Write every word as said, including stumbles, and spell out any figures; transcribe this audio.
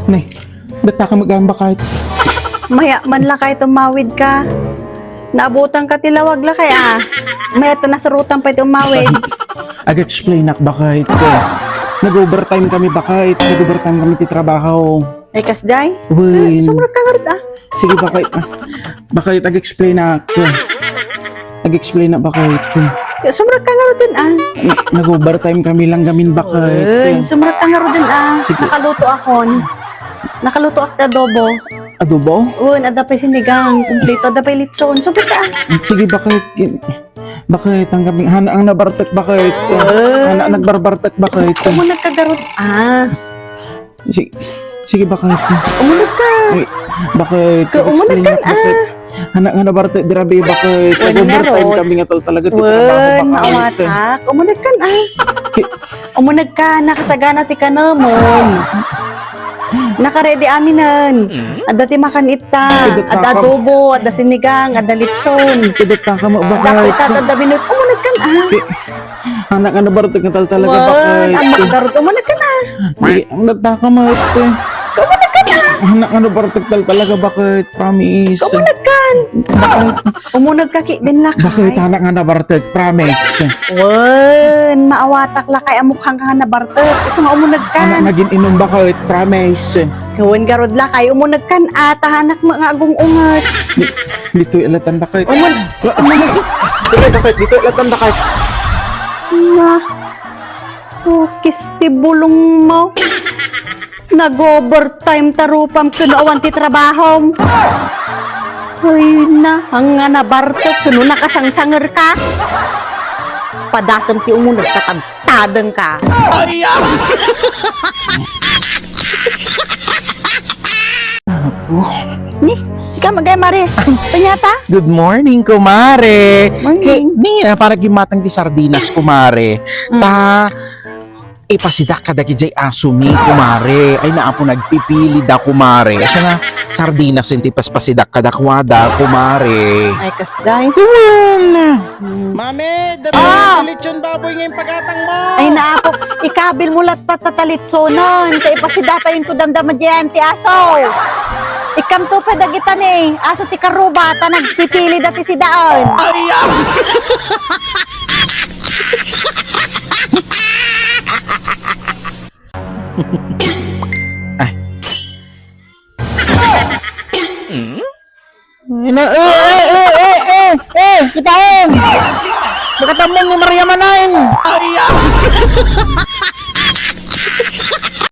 Nay, dataka met gayam, bakayt. Maya man lakay tumawid ka. Naabutan ka ti lawag lakay, ah. Maya ta nasurotan pay ti umawid. Ag-explainak, bakayt. Nag-overtime kami, bakayt. Nag-overtime kami ti trabaho. Ay, kasjay? Wen. Eh, sumrek ka ngarud, ah. Sige, bakayt, ah. Bakayt, ag-explainak. Ag-explainak, bakayt. Eh, sumrek ka ngarud, ah. Na-, nag-overtime kami lang gamin, bakayt. Wen, sumrek ka ngarud, ah. Sige. Nakaluto akon. Nakalutoak ti adobo. Adobo? Wen, adda pay sinigang, kumpleto, adda pay litson. Sumrek ka, ah. Sige, bakayt. Bakayt, ang gamin, hanak nga nabartek, bakayt. Wen. Hanak nagbarbartek, bakayt. Umuneg ka ngarud, ah. Si-, sige, bakayt. Umuneg ka. Ay, bakayt? Ka-, umuneg ka, ah. Hanak nga nabartek, dirabi, bakayt? Wen, nag-overtime kami nga tal-, talaga ti trabaho, bakayt? Wen, maawatak. Umuneg ka, ah. Ki- Umuneg ka, nakasagana ti kanamon. Naka-ready aminen. Mm. Adda ti makan-itta, adda adobo, adda sinigang, adda litson. Adda kita, adda binut-, umuneg ka, ah. Ki-, Hanak nga nabartek nga tal-, talaga, bakayt? Wen, amak garud, umuneg ka na. Di, ang nataka, mate. Umuneg ka na. Hanak nga nabartek tal-, talaga, bakayt? Promise. Umuneg ka. Bakayt? Umuneg ka, ki-, din lakay. Bakayt, hanak nga nabartek, promise. Wen, maawatak lakay, amukhang ka nga nabartek. Isu nga umuneg ka. Hanak nga gin-inum, bakayt? Promise. Wen garud lakay, umuneg ka, ah, ta hanak met nga agung-unget. Di-, ditoy alatan, bakayt? Umun- Ditoy, bakayt? Ditoy, latan, bakayt? Na, tukis ti bulong mo. Nag-overtime ta rupam ken awan ti trabahom. Ay na, anga nabartek ken no nakasangsanger ka. Padasem ti umuneg ka, tadtadeng ka. Ay, ah! Apo. Ni, sika magay, mare. Panyata? Good morning, kumare. Morning. Ki-, ni, ah, para gimatang ti sardinas, kumare. Mm. Ta, ipasidak kadagiti asomi, kumare. Ay, naapo, nagpipili da, kumare. Isu nga, sardinas ti paspasidak kadakuada, kumare. Ay, kasjay. Kuwan. Hmm. Mami, dati Ah! Lechon baboy nga impagatang mo. Ay, naapo. Ikabil mo latta ta litsonon. Ta ipasidata inko damdama diyan ti aso. Ikamto pa dagita ni aso ti karuba ta nagpipili dati sidaon. Ay, ah. Ay. Ina, eh, eh, eh, eh, eh, eh, kitaen! Nakatamong ni Maria Manain! Ay, ah!